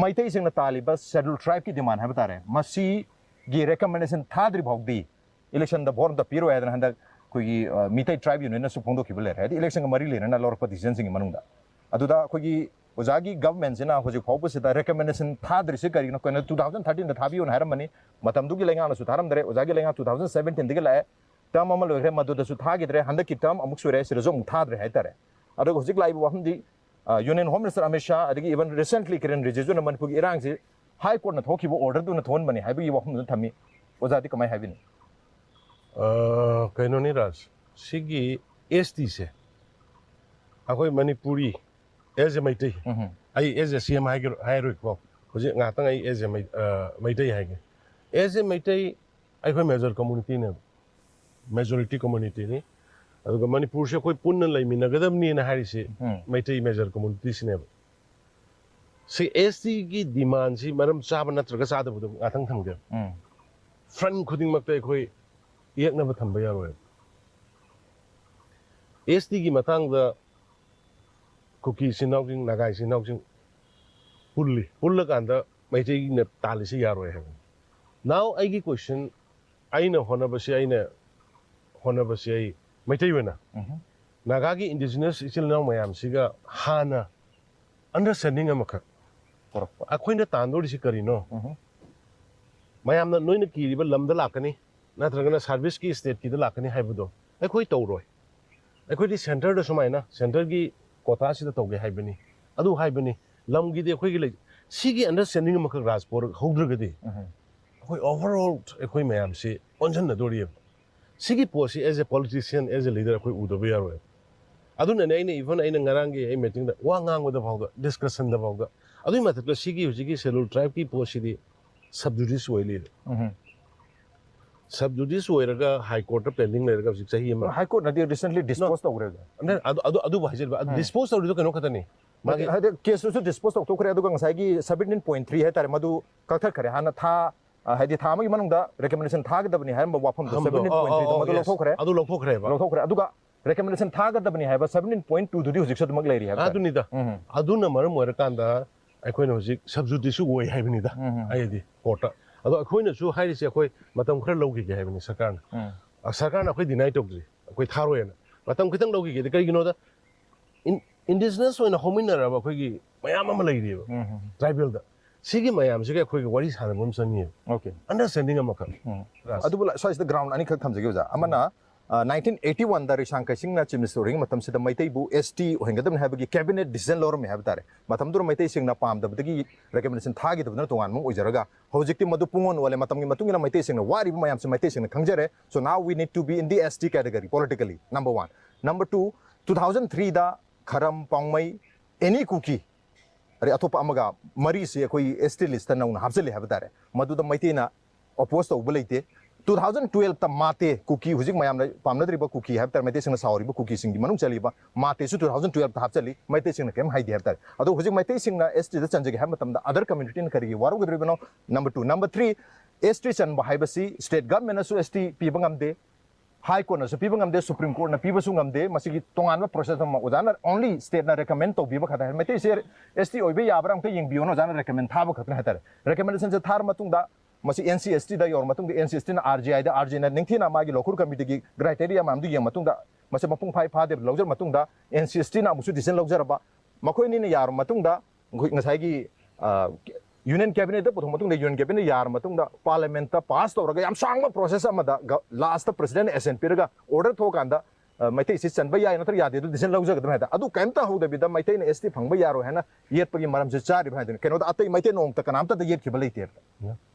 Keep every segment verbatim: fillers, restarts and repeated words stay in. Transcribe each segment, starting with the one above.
ꯃꯩꯇꯩꯁꯤꯡꯅ ꯇꯥꯜꯂꯤꯕ Scheduled Tribeꯀꯤ demand ꯍꯥꯏꯕ ꯇꯥꯔꯦ, ꯃꯁꯤꯒꯤ recommendation ꯊꯥꯗ꯭ꯔꯤ ꯐꯥꯎꯗꯤ electionꯗ vote ꯑꯝꯇ ꯄꯤꯔꯣꯏ ꯍꯥꯏꯗꯅ ꯍꯟꯗꯛ ꯑꯩꯈꯣꯏꯒꯤ, ꯑ, ꯃꯤꯇꯩ tribe unionꯅꯁꯨ ꯐꯣꯡꯗꯣꯛꯈꯤꯕ ꯂꯩꯔꯦ꯫ ꯍꯥꯏꯗꯤ electionꯒ ꯃꯔꯤ ꯂꯩꯅꯅ ꯂꯧꯔꯛꯄ decisionꯁꯤꯡꯒꯤ ꯃꯅꯨꯡꯗ꯫ ꯑꯗꯨꯗ ꯑꯩꯈꯣꯏꯒꯤ ꯑꯣꯖꯥꯒꯤ governmentꯁꯤꯅ ꯍꯧꯖꯤꯛ ꯐꯥꯎꯕꯁꯤꯗ recommendation ꯊꯥꯗ꯭ꯔꯤꯁꯤ ꯀꯔꯤꯒꯤꯅꯣ? ꯀꯩꯅꯣ, two thousand thirteenꯗ ꯊꯥꯕꯤꯌꯨꯅ ꯍꯥꯏꯔꯝꯕꯅꯤ, ꯃꯇꯝꯗꯨꯒꯤ ꯂꯩꯉꯥꯛꯅꯁꯨ ꯊꯥꯔꯝꯗ꯭ꯔꯦ, ꯑꯣꯖꯥꯒꯤ ꯂꯩꯉꯥꯛ two thousand seventeenꯗꯒꯤ ꯂꯥꯛꯑꯦ, term ꯑꯃ ꯂꯣꯏꯈ꯭ꯔꯦ, ꯃꯗꯨꯗꯁꯨ ꯊꯥꯈꯤꯗ꯭ꯔꯦ, ꯍꯟꯗꯛꯀꯤ term ꯑꯃꯨꯛ ꯁꯨꯔꯦ, ꯁꯤꯗꯁꯨ ꯑꯃꯨꯛ ꯊꯥꯗ꯭ꯔꯦ ꯍꯥꯏꯇꯥꯔꯦ꯫ ꯑꯗꯨꯒ ꯍꯧꯖꯤꯛ ꯂꯥꯛꯏꯕ ꯋꯥꯐꯝꯗꯤ, ꯑ, Union Home Minister Amit Shah, ꯑꯗꯒꯤ even recently ꯀꯤꯔꯦꯟ ꯔꯤꯖꯤꯖꯨꯅ ꯃꯅꯤꯄꯨꯔꯒꯤ ꯏꯔꯥꯡꯁꯤ High Courtꯅ ꯊꯣꯛꯈꯤꯕ orderꯗꯨꯅ ꯊꯣꯛꯍꯟꯕꯅꯤ ꯍꯥꯏꯕꯒꯤ ꯋꯥꯐꯝꯗꯨ ꯊꯝꯃꯤ꯫ ꯑꯣꯖꯥꯗꯤ ꯀꯃꯥꯏꯅ ꯍꯥꯏꯕꯤꯅꯤ? ꯑ, ꯀꯩꯅꯣꯅꯤ ꯔꯥꯖ, ꯁꯤꯒꯤ STꯁꯦ ꯑꯩꯈꯣꯏ ꯃꯅꯤꯄꯨꯔꯤ, as a ꯃꯩꯇꯩ, ꯎꯝ꯫ ꯑꯩ as a CM ꯍꯥꯏꯒꯦ, ꯍꯥꯏꯔꯣꯏꯀꯣ, ꯍꯧꯖꯤꯛ ꯉꯥꯏꯍꯥꯛꯇꯪ ꯑꯩ as a ꯃꯩ-, ꯑ, ꯃꯩꯇꯩ ꯍꯥꯏꯒꯦ꯫ As a ꯃꯩꯇꯩ, ꯑꯩꯈꯣꯏ major communityꯅꯦꯕ, majority communityꯅꯤ꯫ ꯑꯗꯨꯒ ꯃꯅꯤꯄꯨꯔꯁꯦ ꯑꯩꯈꯣꯏ ꯄꯨꯟꯅ ꯂꯩꯃꯤꯟꯅꯒꯗꯕꯅꯤꯅ ꯍꯥꯏꯔꯤꯁꯤ ꯎꯝ꯫ ꯃꯩꯇꯩ major communityꯁꯤꯅꯦꯕ꯫ ꯁꯤ STꯒꯤ demandꯁꯤ ꯃꯔꯝ ꯆꯥꯕ ꯅꯠꯇ꯭ꯔꯒ ꯆꯥꯗꯕꯗꯣ ꯉꯥꯛꯇꯪ ꯊꯝꯒꯦ꯫ ꯎꯝ꯫ Front ꯈꯨꯗꯤꯡꯃꯛꯇ ꯑꯩꯈꯣꯏ ꯌꯦꯛꯅꯕ ꯊꯝꯕ ꯌꯥꯔꯣꯏꯕ꯫ STꯒꯤ ꯃꯇꯥꯡꯗ ꯀꯨꯀꯤ ꯏꯆꯤꯟ ꯏꯅꯥꯎꯁꯤꯡ, ꯅꯥꯒꯥ ꯏꯆꯤꯟ ꯏꯅꯥꯎꯁꯤꯡ ꯄꯨꯜꯂꯤ, ꯄꯨꯜꯂꯀꯥꯟꯗ ꯃꯩꯇꯩꯅ ꯇꯥꯜꯂꯤꯁꯤ ꯌꯥꯔꯣꯏ ꯍꯥꯏꯕꯅꯤ꯫ Now ꯑꯩꯒꯤ question, ꯑꯩꯅ ꯍꯣꯠꯅꯕꯁꯤ, ꯑꯩꯅ ꯍꯣꯠꯅꯕꯁꯤ ꯑꯩ ꯃꯩꯇꯩ ꯑꯣꯏꯅ ꯎꯝ꯫ ꯅꯥꯒꯥꯒꯤ indigenous ꯏꯆꯤꯜ ꯏꯅꯥꯎ ꯃꯌꯥꯝꯁꯤꯒ ꯍꯥꯟꯅ understanding ꯑꯃꯈꯛ ꯄꯨꯔꯛꯄ꯫ ꯑꯩꯈꯣꯏꯅ ꯇꯥꯟꯗꯣꯔꯤꯁꯤ ꯀꯔꯤꯅꯣ? ꯎꯝ꯫ ꯃꯌꯥꯝꯅ ꯅꯣꯏꯅ ꯀꯤꯔꯤꯕ ꯂꯝꯗ ꯂꯥꯛꯀꯅꯤ, ꯅꯠꯇ꯭ꯔꯒꯅ serviceꯀꯤ stateꯀꯤꯗ ꯂꯥꯛꯀꯅꯤ ꯍꯥꯏꯕꯗꯣ ꯑꯩꯈꯣꯏ ꯇꯧꯔꯣꯏ꯫ ꯑꯩꯈꯣꯏꯗꯤ centreꯗ ꯁꯨꯃꯥꯏꯅ centreꯒꯤ quotaꯁꯤꯗ ꯇꯧꯒꯦ ꯍꯥꯏꯕꯅꯤ, ꯑꯗꯨ ꯍꯥꯏꯕꯅꯤ, ꯂꯝꯒꯤꯗꯤ ꯑꯩꯈꯣꯏꯒꯤ ꯂꯩ꯫ ꯁꯤꯒꯤ understanding ꯑꯃꯈꯛ ꯔꯥꯖ ꯄꯨꯔꯛꯍꯧꯗ꯭ꯔꯒꯗꯤ ꯎꯝ꯫ ꯑꯩꯈꯣꯏ overall ꯑꯩꯈꯣꯏ ꯃꯌꯥꯝꯁꯤ ꯑꯣꯟꯁꯤꯟꯅꯗꯣꯔꯤꯑꯕ꯫ ꯁꯤꯒꯤ ꯄꯣꯠꯁꯤ as a politician, as a leader ꯑꯩꯈꯣꯏ ꯎꯗꯕ ꯌꯥꯔꯣꯏ꯫ ꯑꯗꯨꯅꯅꯦ ꯑꯩꯅ even ꯑꯩꯅ ꯉꯔꯥꯡꯒꯤ ꯑꯩ meetingꯗ ꯋꯥ ꯉꯥꯡꯕꯗ ꯐꯥꯎꯗ, discussionꯗ ꯐꯥꯎꯗ, ꯑꯗꯨꯒꯤ ꯃꯊꯛꯇ ꯁꯤꯒꯤ ꯍꯧꯖꯤꯛꯀꯤ Scheduled Tribeꯀꯤ ꯄꯣꯠꯁꯤꯗꯤ sub judice ꯑꯣꯏ ꯂꯩꯔꯦ꯫ ꯎꯝ꯫ Sub judice ꯑꯣꯏꯔꯒ High Courtꯇ pending ꯂꯩꯔꯒ ꯍꯧꯖꯤꯛ ꯆꯍꯤ ꯑꯃ High Courtꯅꯗꯤ recently dispose ꯇꯧꯈ꯭ꯔꯦ꯫ ꯑꯗꯨ, ꯑꯗꯨ, ꯑꯗꯨꯕꯨ ꯍꯥꯏꯖꯔꯤꯕ, ꯑꯗꯨ ꯎꯝ꯫ dispose ꯇꯧꯔꯤꯗꯣ ꯀꯩꯅꯣ ꯈꯛꯇꯅꯤ꯫ ꯃꯥꯒꯤ ꯍꯥꯏꯗꯤ caseꯇꯨꯁꯨ dispose ꯇꯧꯊꯣꯛꯈ꯭ꯔꯦ, ꯑꯗꯨꯒ ꯉꯁꯥꯏꯒꯤ seventeen point three ꯍꯥꯏꯇꯥꯔꯦ, ꯃꯗꯨ ꯀꯛꯊꯠꯈ꯭ꯔꯦ꯫ ꯍꯥꯟꯅ ꯊꯥ, ꯑ, ꯍꯥꯏꯗꯤ ꯊꯥ ꯑꯃꯒꯤ ꯃꯅꯨꯡꯗ recommendation ꯊꯥꯒꯗꯕꯅꯤ ꯍꯥꯏꯔꯝꯕ ꯋꯥꯐꯝꯗꯣ, ꯍꯝꯗꯣ, seventeen point three ꯑꯣ, ꯑꯣ, ꯃꯗꯨ yes. ꯂꯧꯊꯣꯛꯈ꯭ꯔꯦ꯫ ꯑꯗꯨ ꯂꯧꯊꯣꯛꯈ꯭ꯔꯦꯕ꯫ ꯂꯧꯊꯣꯛꯈ꯭ꯔꯦ꯫ ꯑꯗꯨꯒ recommendation ꯊꯥꯒꯗꯕꯅꯤ ꯍꯥꯏꯕ seventeen point twoꯗꯨꯗꯤ ꯍꯧꯖꯤꯛꯁꯨ ꯑꯗꯨꯃꯛ ꯂꯩꯔꯤ ꯍꯥꯏꯕ ꯇꯥꯔꯦ꯫ ꯑꯗꯨꯅꯤꯗ꯫ ꯎꯝ꯫ ꯑꯗꯨꯅ ꯃꯔꯝ ꯑꯣꯏꯔꯀꯥꯟꯗ ꯑꯩꯈꯣꯏꯅ ꯍꯧꯖꯤꯛ ꯁꯕꯖꯨꯗꯤꯁꯁꯨ ꯑꯣꯏ ꯍꯥꯏꯕꯅꯤꯗ꯫ ꯎꯝ, ꯎꯝ꯫ ꯑꯩꯗꯤ ꯀꯣꯔꯠꯇ꯫ ꯑꯗꯣ ꯑꯩꯈꯣꯏꯅꯁꯨ ꯍꯥꯏꯔꯤꯁꯦ, ꯑꯩꯈꯣꯏ ꯃꯇꯝ ꯈꯔ ꯂꯧꯈꯤꯒꯦ ꯍꯥꯏꯕꯅꯤ ꯁꯔꯀꯥꯔꯅ꯫ ꯎꯝ꯫ ꯑ, ꯁꯔꯀꯥꯔꯅ ꯑꯩꯈꯣꯏ ꯗꯤꯅꯥꯏ ꯇꯧꯗ꯭ꯔꯤ, ꯑꯩꯈꯣꯏ ꯊꯥꯔꯣꯏꯅ꯫ ꯃꯇꯝ ꯈꯤꯇꯪ ꯂꯧꯈꯤꯒꯦꯗꯤ ꯀꯩꯒꯤꯅꯣꯗ, ꯏꯟꯗꯤꯖꯤꯅꯁ ꯑꯣꯏꯅ ꯍꯧꯃꯤꯟꯅꯔꯕ ꯑꯩꯈꯣꯏꯒꯤ ꯃꯌꯥꯝ ꯑꯃ ꯂꯩꯔꯤꯑꯕ ꯎꯝ, ꯎꯝ꯫ ꯇ꯭ꯔꯥꯏꯕꯦꯜꯗ꯫ ꯁꯤꯒꯤ ꯃꯌꯥꯝꯁꯤꯒ ꯑꯩꯈꯣꯏꯒ ꯋꯥꯔꯤ ꯁꯥꯟꯅꯕ ꯑꯃ ꯆꯪꯉꯦꯕ, ꯑꯣꯀꯦ꯫ ꯑꯟꯗꯔꯁꯇꯦꯟꯗꯤꯡ ꯑꯃꯈꯛ꯫ ꯎꯝ꯫ ꯔꯥꯖ꯫ ꯑꯗꯨꯕꯨ ꯁ꯭ꯋꯥꯏꯁꯤꯗ ꯒ꯭ꯔꯥꯎꯟ ꯑꯅꯤꯈꯛ ꯊꯝꯖꯒꯦ ꯑꯣꯖꯥ꯫ ꯑꯃꯅ, ꯑ, ꯅꯥꯏꯟꯇꯤꯟ ꯑꯩꯠꯇꯤ ꯋꯥꯟꯗ ꯔꯤꯁꯥꯡ ꯀꯩꯁꯤꯡꯅ ꯆꯤꯐ ꯃꯤꯅꯤꯁꯇꯔ ꯑꯣꯏꯔꯤꯉꯩ ꯃꯇꯝꯁꯤꯗ ꯃꯩꯇꯩꯕꯨ ꯑꯦꯁ ꯇꯤ ꯑꯣꯏꯍꯟꯒꯗꯕꯅꯤ ꯍꯥꯏꯕꯒꯤ ꯀꯦꯕꯤꯅꯦꯠ ꯗꯤꯁꯤꯖꯟ ꯂꯧꯔꯝꯃꯦ ꯍꯥꯏꯕ ꯇꯥꯔꯦ꯫ ꯃꯇꯝꯗꯨꯗ ꯃꯩꯇꯩꯁꯤꯡꯅ ꯄꯥꯝꯗꯕꯗꯒꯤ ꯔꯤꯀꯃꯦꯟꯗꯦꯁꯟ ꯊꯥꯈꯤꯗꯕꯗꯨꯅ ꯇꯣꯉꯥꯟꯕ ꯑꯃ ꯑꯣꯏꯖꯔꯒ, ꯍꯧꯖꯤꯛꯇꯤ ꯃꯗꯨ ꯄꯨꯡꯑꯣꯟ ꯑꯣꯜꯂꯦ꯫ ꯃꯇꯝꯒꯤ ꯃꯇꯨꯡ ꯏꯟꯅ ꯃꯩꯇꯩꯁꯤꯡꯅ ꯋꯥꯔꯤꯕ ꯃꯌꯥꯝꯁꯤ ꯃꯩꯇꯩꯁꯤꯡꯅ ꯈꯪꯖꯔꯦ꯫ So now we need to be in the S T category politically, number one. Number two, two thousand threeꯗ ꯈꯔꯝ, ꯄꯥꯎꯃꯩ, ꯑꯦꯅꯤ ꯀꯨꯀꯤ, ꯑꯗꯩ ꯑꯇꯣꯞꯄ ꯑꯃꯒ ꯃꯔꯤꯁꯤ ꯑꯩꯈꯣꯏ ꯑꯦꯁ ꯇꯤ ꯂꯤꯁꯇ ꯅꯧꯅ ꯍꯥꯞꯆꯤꯜꯂꯦ ꯍꯥꯏꯕ ꯇꯥꯔꯦ꯫ ꯃꯗꯨꯗ ꯃꯩꯇꯩꯅ ꯑꯣꯄꯣꯖ ꯇꯧꯕ ꯂꯩꯇꯦ꯫ Two thousand twelveꯇ ꯃꯥꯇꯦ, ꯀꯨꯀꯤ, ꯍꯧꯖꯤꯛ ꯃꯌꯥꯝꯅ ꯄꯥꯝꯅꯗ꯭ꯔꯤꯕ ꯀꯨꯀꯤ ꯍꯥꯏꯕ ꯇꯥꯔꯦ, ꯃꯩꯇꯩꯁꯤꯡꯅ ꯁꯥꯎꯔꯤꯕ ꯀꯨꯀꯤꯁꯤꯡꯒꯤ ꯃꯅꯨꯡ ꯆꯜꯂꯤꯕ ꯃꯥꯇꯦꯁꯨ two thousand twelveꯇ ꯍꯥꯞꯆꯤꯜꯂꯤ꯫ ꯃꯩꯇꯩꯁꯤꯡꯅ ꯀꯔꯤꯝ ꯍꯥꯏꯗꯦ ꯍꯥꯏꯕ ꯇꯥꯔꯦ꯫ ꯑꯗꯣ ꯍꯧꯖꯤꯛ ꯃꯩꯇꯩꯁꯤꯡꯅ ꯑꯦꯁ ꯇꯤꯗ ꯆꯟꯖꯒꯦ ꯍꯥꯏꯕ ꯃꯇꯝꯗ ꯑꯗꯔ ꯀꯝꯃ꯭ꯌꯨꯅꯤꯇꯤꯅ ꯀꯔꯤꯒꯤ ꯋꯥꯔꯧꯒꯗꯧꯔꯤꯕꯅꯣ? Number two. Number three, ꯑꯦꯁ ꯇꯤ ꯆꯟꯕ ꯍꯥꯏꯕꯁꯤ ꯁ꯭ꯇꯦꯠ ꯒꯚꯔꯟꯃꯦꯟꯅꯁꯨ ꯑꯦꯁ ꯇꯤ ꯄꯤꯕ ꯉꯝꯗꯦ, ꯍꯥꯏ ꯀꯣꯔꯠꯅꯁꯨ ꯄꯤꯕ ꯉꯝꯗꯦ, ꯁꯨꯄ꯭ꯔꯤꯝ ꯀꯣꯔꯠꯅ ꯄꯤꯕꯁꯨ ꯉꯝꯗꯦ꯫ ꯃꯁꯤꯒꯤ ꯇꯣꯉꯥꯟꯕ ꯄ꯭ꯔꯣꯁꯦꯁ ꯑꯃ ꯑꯣꯖꯥꯅ ꯑꯣꯟꯂꯤ ꯁ꯭ꯇꯦꯠꯅ ꯔꯦꯀꯃꯦꯟ ꯇꯧꯕꯤꯕ ꯈꯛꯇ ꯍꯥꯏ꯫ ꯃꯩꯇꯩꯁꯦ ꯑꯦꯁ ꯇꯤ ꯑꯣꯏꯕ ꯌꯥꯕ꯭ꯔꯥ ꯑꯝꯇ ꯌꯦꯡꯕꯤꯌꯣꯅ ꯑꯣꯖꯥꯅ ꯔꯦꯀꯃꯦꯟ ꯊꯥꯕ ꯈꯛꯇꯅꯤ ꯍꯥꯏꯇꯥꯔꯦ꯫ ꯔꯦꯀꯃꯦꯟꯗꯦꯁꯟꯁꯦ ꯊꯥꯔ ꯃꯇꯨꯡꯗ ꯃꯁꯤ ꯑꯦꯟ ꯁꯤ ꯑꯦꯁ ꯇꯤꯗ ꯌꯧꯔ ꯃꯇꯨꯡꯗ, ꯑꯦꯟ ꯁꯤ ꯑꯦꯁ ꯇꯤꯅ ꯑꯥꯔ ꯖꯤ ꯑꯥꯏꯗ, ꯑꯥꯔ ꯖꯤ ꯑꯥꯏꯅ ꯅꯤꯡꯊꯤꯅ ꯃꯥꯒꯤ ꯂꯣꯀꯨꯜ ꯀꯃꯤꯇꯤꯒꯤ ꯀ꯭ꯔꯥꯏꯇꯦꯔꯤꯌꯥ ꯃꯌꯥꯝꯗꯨ ꯌꯦꯡꯉ ꯃꯇꯨꯡꯗ, ꯃꯁꯤ ꯃꯄꯨꯡ ꯐꯥꯏ ꯐꯥꯗꯦ ꯂꯧꯖꯔ ꯃꯇꯨꯡꯗ, ꯑꯦꯟ ꯁꯤ ꯑꯦꯁ ꯇꯤꯅ ꯑꯃꯨꯛꯁꯨ ꯗꯤꯁꯤꯖꯟ ꯂꯧꯖꯔꯕ, ꯃꯈꯣꯏ ꯑꯅꯤꯅ ꯌꯥꯔꯕ ꯃꯇꯨꯡꯗ, ꯑꯩꯈꯣꯏ ꯉꯁꯥꯏꯒꯤ, ꯑ, ꯌꯨꯅꯤꯌꯟ ꯀꯦꯕꯤꯅꯦꯠꯇ ꯄꯨꯊꯣꯛ ꯃꯇꯨꯡꯗ, ꯌꯨꯅꯤꯌꯟ ꯀꯦꯕꯤꯅꯦꯠ ꯌꯥꯔꯕ ꯃꯇꯨꯡꯗ, ꯄꯥꯔꯂꯤꯌꯥꯃꯦꯟꯠꯇ ꯄꯥꯁ ꯇꯧꯔꯒ ꯌꯥꯝ ꯁꯥꯡꯕ ꯄ꯭ꯔꯣꯁꯦꯁ ꯑꯃꯗ ꯒ-, ꯂꯥꯁꯇ ꯄ꯭ꯔꯁꯤꯗꯦꯟꯠ ꯑꯦꯁꯦꯟ ꯄꯤꯔꯒ ꯑꯣꯔꯗꯔ ꯊꯣꯛꯑꯀꯥꯟꯗ, ꯑ, ꯃꯩꯇꯩꯁꯤ ꯆꯟꯕ ꯌꯥꯏ ꯅꯠꯇ꯭ꯔꯒ ꯌꯥꯗꯦ ꯑꯗꯨ ꯗꯤꯁꯤꯖꯟ ꯂꯧꯖꯒꯗꯕꯅꯤ ꯍꯥꯏ ꯇꯥꯔꯦ꯫ ꯑꯗꯨ ꯀꯩꯝꯇ ꯍꯧꯗꯕꯤꯗ ꯃꯩꯇꯩꯅ ꯑꯦꯁ ꯇꯤ ꯐꯪꯕ ꯌꯥꯔꯣꯏ ꯍꯥꯏꯅ ꯌꯦꯠꯄꯒꯤ ꯃꯔꯝꯁꯦ ꯆꯥꯔꯤꯕ ꯍꯥꯏꯗꯨꯅꯤ꯫ ꯀꯩꯅꯣꯗ ꯑꯇꯩ ꯃꯩꯇꯩ ꯅꯣꯡꯃꯇ ꯀꯅꯥꯝꯇꯗ ꯌꯦꯠꯈꯤꯕ ꯂꯩꯇꯦꯕ꯫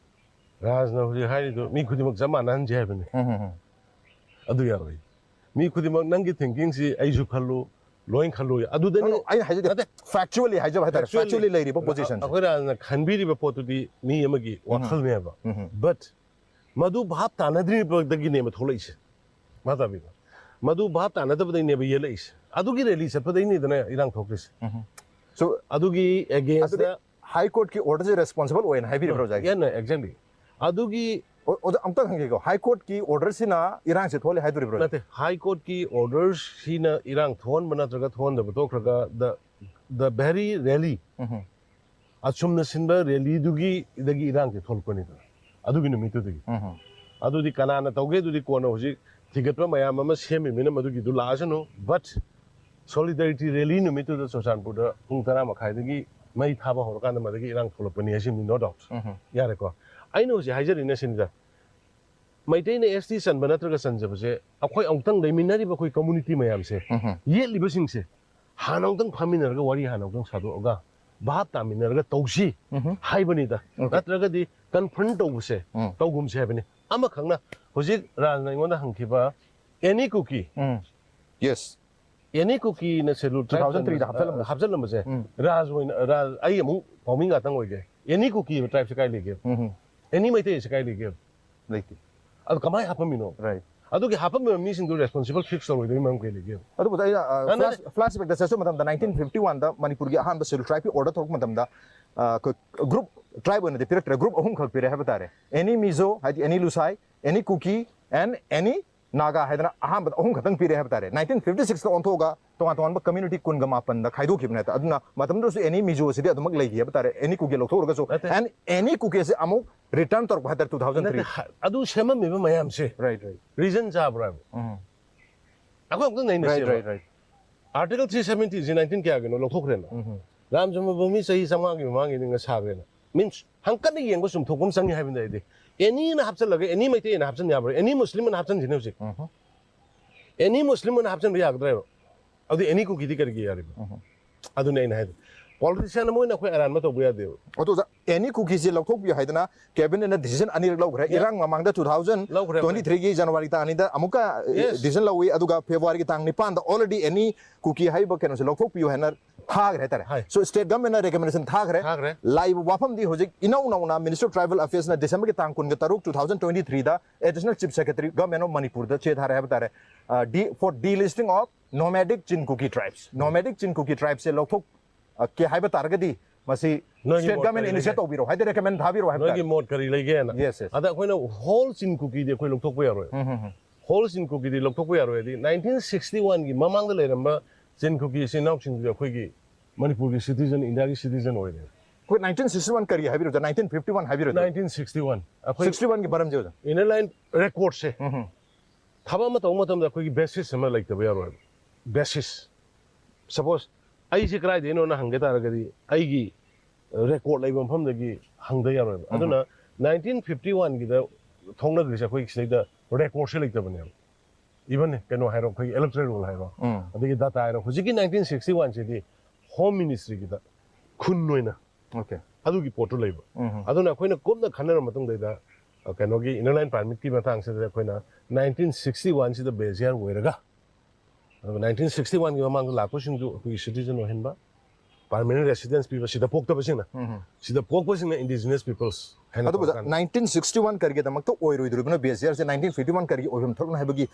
ꯔꯥꯖꯅ ꯍꯧꯖꯤꯛ ꯍꯥꯏꯔꯤꯗꯣ ꯃꯤ ꯈꯨꯗꯤꯡꯃꯛ ꯆꯞ ꯃꯥꯟꯅꯍꯟꯁꯦ ꯍꯥꯏꯕꯅꯤ꯫ ꯎꯝ, ꯎꯝ, ꯎꯝ꯫ ꯑꯗꯨ ꯌꯥꯔꯣꯏ꯫ ꯃꯤ ꯈꯨꯗꯤꯡꯃꯛ ꯅꯪꯒꯤ ꯊꯤꯡꯀꯤꯡꯁꯤ ꯑꯩꯁꯨ ꯈꯜꯂꯨ, ꯂꯣꯏꯅ ꯈꯜꯂꯨ꯫ ꯑꯗꯨꯗꯅꯤ No, no, ꯑꯩꯅ ꯍꯥꯏꯖꯗꯦ꯫ ꯅꯠꯇꯦ꯫ ꯐꯦꯛꯆꯨꯋꯦꯜꯂꯤ ꯍꯥꯏꯖꯕ ꯍꯥꯏꯇꯥꯔꯦ꯫ Factually. ꯐꯦꯛꯆꯨꯋꯦꯜꯂꯤ ꯂꯩꯔꯤꯕ ꯄꯣꯖꯤꯁꯟꯁꯦ꯫ ꯑꯩꯈꯣꯏ ꯔꯥꯖꯅ ꯈꯟꯕꯤꯔꯤꯕ ꯄꯣꯠꯇꯨꯗꯤ ꯃꯤ ꯑꯃꯒꯤ ꯋꯥꯈꯜꯅꯦꯕ꯫ ꯎꯝ꯫ But ꯃꯗꯨ ꯚꯥꯞ ꯇꯥꯅꯗ꯭ꯔꯤꯕꯗꯒꯤꯅꯦꯕ ꯊꯣꯛꯂꯛꯏꯁꯦ꯫ ꯚꯥꯞ ꯇꯥꯕꯤꯕ? ꯃꯗꯨ ꯚꯥꯞ ꯇꯥꯅꯗꯕꯗꯩꯅꯦꯕ ꯌꯦꯜꯂꯛꯏꯁꯦ꯫ ꯑꯗꯨꯒꯤ ꯔꯦꯂꯤ ꯆꯠꯄꯗꯩꯅꯤꯗꯅ ꯏꯔꯥꯡ ꯊꯣꯛꯈ꯭ꯔꯤꯁꯦ꯫ So, ꯑꯗꯨꯒꯤ ꯑꯗꯨꯗꯤ ꯑꯦꯒꯦꯟꯁꯇ ꯍꯥꯏ ꯀꯣꯔꯠꯀꯤ ꯑꯣꯔꯗꯔꯁꯦ ꯔꯦꯁꯄꯣꯟꯁꯤꯕꯜ ꯑꯣꯏꯅ ꯍꯥꯏꯕꯤꯔꯤꯕ꯭ꯔꯣ ꯑꯣꯖꯥꯒꯤ? ꯌꯥꯅ exactly꯫ ꯑꯗꯨꯒꯤ ꯑꯣ-, ꯑꯣꯖꯥ, ꯑꯝꯇꯪ ꯍꯪꯒꯦꯀꯣ, ꯍꯥꯏ ꯀꯣꯔꯠꯀꯤ ꯑꯣꯔꯗꯔꯁꯤꯅ ꯏꯔꯥꯡꯁꯦ ꯊꯣꯛꯍꯜꯂꯦ ꯍꯥꯏꯗꯣꯔꯤꯕ꯭ꯔꯣ? ꯅꯠꯇꯦ, ꯍꯥꯏ ꯀꯣꯔꯠꯀꯤ ꯑꯣꯔꯗꯔꯁꯤꯅ ꯏꯔꯥꯡ ꯊꯣꯛꯍꯟꯕ ꯅꯠꯇ꯭ꯔꯒ ꯊꯣꯛꯍꯟꯗꯕ ꯇꯣꯛꯈ꯭ꯔꯒ, the the very rally, ꯎꯝ꯫ ꯑꯁꯨꯝꯅ ꯁꯤꯟꯕ ꯔꯦꯂꯤꯗꯨꯒꯤ ꯗꯒꯤ ꯏꯔꯥꯡꯁꯦ ꯊꯣꯛꯂꯛꯄꯅꯤꯗꯅ, ꯑꯗꯨꯒꯤ ꯅꯨꯃꯤꯠꯇꯨꯗꯒꯤ꯫ ꯎꯝ꯫ ꯑꯗꯨꯗꯤ ꯀꯅꯥꯅ ꯇꯧꯒꯦ? ꯑꯗꯨꯗꯤ ꯀꯣꯟꯅ ꯍꯧꯖꯤꯛ ꯊꯤꯒꯠꯄ ꯃꯌꯥꯝ ꯑꯃ ꯁꯦꯝꯃꯤꯕꯅꯤꯅ ꯃꯗꯨꯒꯤꯗꯨ ꯂꯥꯛꯑꯁꯅꯨ꯫ But solidarity rally ꯅꯨꯃꯤꯠꯇꯨꯗ ꯆꯨꯔꯆꯥꯟꯄꯨꯔꯗ ꯄꯨꯡ ꯇꯔꯥ ꯃꯈꯥꯏꯗꯒꯤ ꯃꯩ ꯊꯥꯕ ꯍꯧꯔꯀꯥꯟꯗ ꯃꯗꯒꯤ ꯏꯔꯥꯡ ꯊꯣꯛꯂꯛꯄꯅꯤ ꯍꯥꯏꯁꯤꯃꯗꯤ no doubt꯫ ꯎꯝ꯫ ꯌꯥꯔꯦꯀꯣ? ꯑꯩꯅ ꯍꯧꯖꯤꯛ ꯍꯥꯏꯖꯔꯤꯅ ꯁꯤꯅꯤꯗ, ꯃꯩꯇꯩꯅ S T ꯆꯟꯕ ꯅꯠꯇ꯭ꯔꯒ ꯆꯟꯖꯕꯁꯦ, ꯑꯩꯈꯣꯏ ꯑꯃꯨꯛꯇꯪ ꯂꯩꯃꯤꯟꯅꯔꯤꯕ ꯑꯩꯈꯣꯏ community ꯃꯌꯥꯝꯁꯦ, ꯎꯝ꯫ ꯌꯦꯠꯂꯤꯕꯁꯤꯡꯁꯦ ꯍꯥꯟꯅ ꯑꯃꯨꯛꯇꯪ ꯐꯝꯃꯤꯟꯅꯔꯒ ꯋꯥꯔꯤ ꯍꯥꯟꯅ ꯑꯃꯨꯛꯇꯪ ꯁꯥꯗꯣꯛꯑꯒ ꯚꯥꯞ ꯇꯥꯃꯤꯟꯅꯔꯒ ꯇꯧꯁꯤ ꯎꯝ꯫ ꯍꯥꯏꯕꯅꯤꯗ꯫ Okay꯫ ꯅꯠꯇ꯭ꯔꯒꯗꯤ confront ꯇꯧꯕꯁꯦ ꯎꯝ꯫ ꯇꯧꯒꯨꯝꯁꯦ ꯍꯥꯏꯕꯅꯤ꯫ ꯑꯃꯈꯛꯅ ꯍꯧꯖꯤꯛ ꯔꯥꯖꯅ ꯑꯩꯉꯣꯟꯗ ꯍꯪꯈꯤꯕ any Kuki, ꯎꯝ꯫ Yes꯫ Any Kukiꯅ Scheduled Tribe two thousand three ꯗ ꯍꯥꯞꯆꯜꯂꯝꯕꯁꯦ꯫ ꯍꯥꯞꯆꯜꯂꯝꯕꯁꯦ꯫ ꯎꯝ꯫ ꯔꯥꯖ ꯑꯣꯏꯅ, ꯔꯥꯖ, ꯑꯩ ꯑꯃꯨꯛ ꯄꯥꯎꯃꯤ ꯉꯥꯛꯇꯪ ꯑꯣꯏꯒꯦ꯫ Any Kuki tribeꯁꯦ ꯀꯥꯏ ꯂꯩꯒꯦ? ꯎꯝ꯫ Any ꯃꯩꯇꯩꯁꯦ ꯀꯥꯏ ꯂꯩꯒꯦ? ꯂꯩꯇꯦ꯫ ꯑꯗꯨ ꯀꯃꯥꯏꯅ ꯍꯥꯞꯄꯝꯃꯤꯅꯣ? Right꯫ ꯑꯗꯨꯒꯤ ꯍꯥꯞꯄꯝꯃꯤꯕ ꯃꯤꯁꯤꯡꯗꯨ responsible fix ꯇꯧꯔꯣꯏꯗꯕꯒꯤ ꯃꯔꯝ ꯀꯩ ꯂꯩꯒꯦ? ꯑꯗꯨꯕꯨ ꯑꯩꯅ, ꯑ, ꯑ, ꯅꯠꯇꯦ꯫ Flash, flashbackꯇ ꯆꯠꯆꯕ ꯃꯇꯝꯗ nineteen fifty one ꯗ ꯃꯅꯤꯄꯨꯔꯒꯤ ꯑꯍꯥꯟꯕ Scheduled Tribeꯀꯤ order ꯊꯣꯛꯂꯛꯄ ꯃꯇꯝꯗ, ꯑ, ꯑꯩꯈꯣꯏ group, tribe ꯑꯣꯏꯅꯗꯤ ꯄꯤꯔꯛꯇ꯭ꯔꯦ, group ꯑꯍꯨꯝꯈꯛ ꯄꯤꯔꯦ ꯍꯥꯏꯕ ꯇꯥꯔꯦ꯫ Any Mizo, ꯍꯥꯏꯗꯤ any Lusai, any Kuki and any Naga ꯍꯥꯏꯗꯅ ꯑꯍꯥꯟꯕꯗ ꯑꯍꯨꯝ ꯈꯛꯇꯪ ꯄꯤꯔꯦ ꯍꯥꯏꯕ ꯇꯥꯔꯦ꯫ Nineteen fifty six ꯇ ꯑꯣꯟꯊꯣꯛꯑꯒ ꯇꯣꯉꯥꯟ ꯇꯣꯉꯥꯟꯕ community ꯀꯨꯟꯒ ꯃꯥꯄꯟꯗ ꯈꯥꯏꯗꯣꯛꯈꯤꯕꯅꯦ꯫ ꯑꯗꯨꯅ ꯃꯇꯝꯗꯨꯗꯁꯨ any Mizo ꯁꯤꯗꯤ ꯑꯗꯨꯃꯛ ꯂꯩꯈꯤ ꯍꯥꯏꯕ ꯇꯥꯔꯦ, any Kuki ꯂꯧꯊꯣꯛꯎꯔꯒꯁꯨ꯫ ꯅꯠꯇꯦ꯫ And any Kuki ꯑꯁꯤ ꯑꯃꯨꯛ return ꯇꯧꯔꯛꯄ ꯍꯥꯏ ꯇꯥꯔꯦ, two thousand three꯫ ꯅꯠꯇꯦ, ꯍ-, ꯑꯗꯨ ꯁꯦꯝꯃꯝꯃꯤꯕ ꯃꯌꯥꯝꯁꯦ Right, right꯫ Reason ꯆꯥꯕ꯭ꯔꯥ ꯍꯥꯏꯕ? ꯎꯝ꯫ ꯑꯩꯈꯣꯏ ꯑꯃꯨꯛꯇꯪ Right, ꯅꯩꯅꯁꯦꯕ꯫ Right, right꯫ Article three seventy ꯁꯤ nineteen ꯀꯌꯥꯒꯤꯅꯣ ꯂꯧꯊꯣꯛꯈ꯭ꯔꯦꯅ? ꯎꯝ꯫ ꯔꯥꯝ ꯖꯟꯃ ꯚꯨꯃꯤ ꯆꯍꯤ ꯆꯥꯝꯃꯉꯥꯒꯤ ꯃꯃꯥꯡꯒꯤꯅꯤ ꯉ ꯁꯥꯈ꯭ꯔꯦꯅ꯫ Means, ꯍꯪꯀꯠꯅ ꯌꯦꯡꯕ ꯆꯨꯝꯊꯣꯛꯄ ꯑꯃ ꯆꯪꯉꯤ ꯍꯥꯏꯕꯅꯤꯗ ꯑꯩꯗꯤ꯫ Anyꯅ ꯍꯥꯞꯆꯜꯂꯒ any ꯃꯩꯇꯩꯅ ꯍꯥꯞꯆꯟ ꯌꯥꯕ꯭ꯔꯥ? Any Muslimꯅ ꯍꯥꯞꯆꯟꯁꯤꯅꯦ ꯍꯧꯖꯤꯛ꯫ ꯎꯝ꯫ Any Muslim ꯑꯣꯏꯅ ꯍꯥꯞꯆꯟꯕ ꯌꯥꯒꯗ꯭ꯔꯥꯕ? ꯑꯗꯨꯗꯤ any Kukiꯗꯤ ꯀꯔꯤꯒꯤ ꯌꯥꯔꯤꯕ? ꯎꯝ꯫ ꯑꯗꯨꯅꯦ ꯑꯩꯅ ꯍꯥꯏꯗꯣ꯫ Politician ꯑꯃ ꯑꯣꯏꯅ ꯑꯩꯈꯣꯏ ꯑꯔꯥꯟꯕ ꯇꯧꯕ ꯌꯥꯗꯦꯕ꯫ ꯑꯗꯣ ꯑꯣꯖꯥ, any Kukiꯁꯦ ꯂꯧꯊꯣꯛꯄꯤꯌꯨ ꯍꯥꯏꯗꯅ cabinetꯅ decision ꯑꯅꯤꯔꯛ ꯂꯧꯈ꯭ꯔꯦ꯫ Yeah꯫ ꯏꯔꯥꯡ ꯃꯃꯥꯡꯗ ꯂꯧꯈ꯭ꯔꯦ, ꯂꯧꯈ꯭ꯔꯦ꯫ Two thousand twenty threeꯒꯤ January ꯇꯥꯡ ꯑꯅꯤꯗ ꯑꯃꯨꯛꯀ, ꯑ, Yes꯫ decision ꯂꯧꯏ, ꯑꯗꯨꯒ Februaryꯒꯤ ꯇꯥꯡ ꯅꯤꯄꯥꯟꯗ already any Kuki ꯍꯥꯏꯕ ꯀꯩꯅꯣꯁꯦ ꯂꯧꯊꯣꯛꯄꯤꯌꯨ ꯍꯥꯏꯅ ꯊꯥꯈ꯭ꯔꯦ ꯍꯥꯏꯇꯥꯔꯦ꯫ ꯍꯥꯏ꯫ So, state governmentꯅ recommendation ꯊꯥꯈ꯭ꯔꯦ꯫ ꯊꯥꯈ꯭ꯔꯦ꯫ ꯂꯥꯛꯏꯕ ꯋꯥꯐꯝꯗꯤ ꯍꯧꯖꯤꯛ ꯏꯅꯧ ꯅꯧꯅ Ministry of Tribal Affairsꯅ Decemberꯒꯤ ꯇꯥꯡ ꯀꯨꯟꯒ ꯇꯔꯨꯛ, two thousand twenty threeꯗ Additional Chief Secretary, Government of Manipurꯗ ꯆꯦ ꯊꯥꯔꯦ ꯍꯥꯏꯕ ꯇꯥꯔꯦ꯫ ꯑ, de-, for delisting of nomadic Chin Kuki tribes꯫ Nomadic Chin Kuki tribesꯁꯦ ꯂꯧꯊꯣꯛ, ꯑ, ꯀꯦ ꯍꯥꯏꯕ ꯇꯥꯔꯒꯗꯤ ꯃꯁꯤ ꯅꯣꯏꯒꯤ state ꯃꯣꯠ government ꯀꯔꯤ initiate ꯂꯩꯒꯦ? ꯇꯧꯕꯤꯔꯣ ꯍꯥꯏꯗꯤ recommend ꯊꯥꯕꯤꯔꯣ ꯍꯥꯏꯕ ꯅꯣꯏꯒꯤ ꯇꯥꯔꯦ꯫ ꯃꯣꯠ ꯀꯔꯤ ꯂꯩꯒꯦꯅ꯫ Yes, yes꯫ ꯑꯗ ꯑꯩꯈꯣꯏꯅ whole Chin Kukiꯗꯤ ꯑꯩꯈꯣꯏ ꯂꯧꯊꯣꯛꯄ ꯌꯥꯔꯣꯏ꯫ ꯎꯝ, ꯎꯝ, ꯎꯝ꯫ Whole Chin Kukiꯗꯤ ꯂꯧꯊꯣꯛꯄ ꯌꯥꯔꯣꯏ ꯍꯥꯏꯗꯤ nineteen sixty oneꯒꯤ ꯃꯃꯥꯡꯗ ꯂꯩꯔꯝꯕ Chin Kuki ꯏꯆꯤꯟ ꯏꯅꯥꯎꯁꯤꯡꯗꯨꯗꯤ ꯑꯩꯈꯣꯏꯒꯤ ꯃꯅꯤꯄꯨꯔꯒꯤ citizen, ꯏꯟꯗꯤꯌꯥꯒꯤ citizen ꯑꯣꯏꯔꯦ꯫ ꯑꯩꯈꯣꯏ ꯅꯥꯏꯟꯇꯤꯟ ꯁꯤꯛꯁꯇꯤ ꯋꯥꯟ ꯀꯔꯤ ꯍꯥꯏꯕꯤꯔꯣ? ꯅꯥꯏꯟꯇꯤꯟ ꯐꯤꯐꯇꯤ ꯋꯥꯟ ꯍꯥꯏꯕꯤꯔꯣ? ꯅꯥꯏꯟꯇꯤꯟ ꯁꯤꯛꯁꯇꯤ ꯋꯥꯟ ꯑꯩꯈꯣꯏ ꯁꯤꯛꯁꯇꯤ ꯋꯥꯟꯒꯤ ꯃꯔꯝꯁꯦ ꯑꯣꯖꯥ? ꯏꯅꯔ ꯂꯥꯏꯟ ꯔꯦꯀꯣꯔꯠꯁꯦ ꯎꯝ ꯍꯝ. ꯊꯕꯛ ꯑꯃ ꯇꯧꯕ ꯃꯇꯝꯗ ꯑꯩꯈꯣꯏꯒꯤ ꯕꯦꯁꯤꯁ ꯑꯃ ꯂꯩꯇꯕ ꯌꯥꯔꯣꯏꯕ꯫ ꯕꯦꯁꯤꯁ, ꯁꯄꯣꯁ ꯑꯩꯁꯦ ꯀꯗꯥꯏꯗꯩꯅꯣꯅ ꯍꯪꯒꯦ ꯇꯥꯔꯒꯗꯤ ꯑꯩꯒꯤ ꯔꯦꯀꯣꯔꯠ ꯂꯩꯕ ꯃꯐꯝꯗꯒꯤ ꯍꯪꯗ ꯌꯥꯔꯣꯏꯕ꯫ ꯑꯗꯨꯅ ꯅꯥꯏꯟꯇꯤꯟ ꯐꯤꯐꯇꯤ ꯋꯥꯟꯒꯤꯗ ꯊꯣꯛꯅꯈ꯭ꯔꯤꯁꯦ ꯑꯩꯈꯣꯏ ꯁꯤꯗꯩꯗ ꯔꯦꯀꯣꯔꯠꯁꯦ ꯂꯩꯇꯕꯅꯦꯕ꯫ ꯏꯚꯟ ꯀꯩꯅꯣ ꯍꯥꯏꯔꯣ, ꯑꯩꯈꯣꯏꯒꯤ ꯏꯂꯦꯛꯇ꯭ꯔꯦꯜ ꯔꯣꯜ ꯍꯥꯏꯔꯣ, ꯎꯝ. ꯑꯗꯒꯤ ꯗꯥꯇꯥ ꯍꯥꯏꯔꯣ, ꯍꯧꯖꯤꯛꯀꯤ ꯅꯥꯏꯟꯇꯤꯟ ꯁꯤꯛꯁꯇꯤ ꯋꯥꯟꯁꯤꯗꯤ ꯍꯣꯝ ꯃꯤꯅꯤꯁꯇ꯭ꯔꯤꯒꯤꯗ ꯈꯨꯟ ꯑꯣꯏꯅ ꯑꯣꯀꯦ. ꯑꯗꯨꯒꯤ ꯄꯣꯠꯇꯨ ꯂꯩꯕ꯫ ꯎꯝ. ꯑꯗꯨꯅ ꯑꯩꯈꯣꯏꯅ ꯀꯨꯞꯅ ꯈꯟꯅꯔ ꯃꯇꯨꯡꯗꯩꯗ, ꯑ, ꯀꯩꯅꯣꯒꯤ ꯏꯅꯔ ꯂꯥꯏꯟ ꯄꯥꯔꯃꯤꯠꯀꯤ ꯃꯇꯥꯡꯁꯤꯗ ꯑꯩꯈꯣꯏꯅ ꯅꯥꯏꯟꯇꯤꯟ ꯁꯤꯛꯁꯇꯤ ꯋꯥꯟꯁꯤꯗ ꯕꯦꯖꯤꯌꯥꯔ ꯑꯣꯏꯔꯒ, ꯑꯗꯨꯒ ꯅꯥꯏꯟꯇꯤꯟ ꯁꯤꯛꯁꯇꯤ ꯋꯥꯟꯒꯤ ꯃꯃꯥꯡꯗ ꯂꯥꯛꯄꯁꯤꯡꯗꯨ ꯑꯩꯈꯣꯏꯒꯤ ꯁꯤꯇꯤꯖꯟ ꯑꯣꯏꯍꯟꯕ, ꯄꯥꯔꯃꯤꯅꯦꯟ ꯔꯦꯁꯤꯗꯦꯟꯁ ꯄꯤꯕ, ꯁꯤꯗ ꯄꯣꯛꯇꯕꯁꯤꯡꯅ, ꯎꯝ. ꯁꯤꯗ ꯄꯣꯛꯄꯁꯤꯡꯅ ꯏꯟꯗꯤꯖꯤꯅꯁ ꯄꯤꯄꯜꯁ ꯍꯥꯏꯅ ꯑꯗꯨꯕꯨ ꯀꯧꯔꯀꯥꯟꯗ꯫ ꯅꯥꯏꯟꯇꯤꯟ ꯁꯤꯛꯁꯇꯤ ꯋꯥꯟ ꯀꯔꯤꯒꯤꯗꯃꯛꯇ ꯑꯣꯏꯔꯣꯏꯗꯣꯔꯤꯕꯅꯣ? ꯕꯦꯖꯤꯌꯥꯔꯁꯦ ꯅꯥꯏꯟꯇꯤꯟ ꯐꯤꯐꯇꯤ ꯋꯥꯟ ꯀꯔꯤꯒꯤ ꯑꯣꯏꯐꯝ ꯊꯣꯛꯂꯤꯅꯣ ꯍꯥꯏꯕꯒꯤ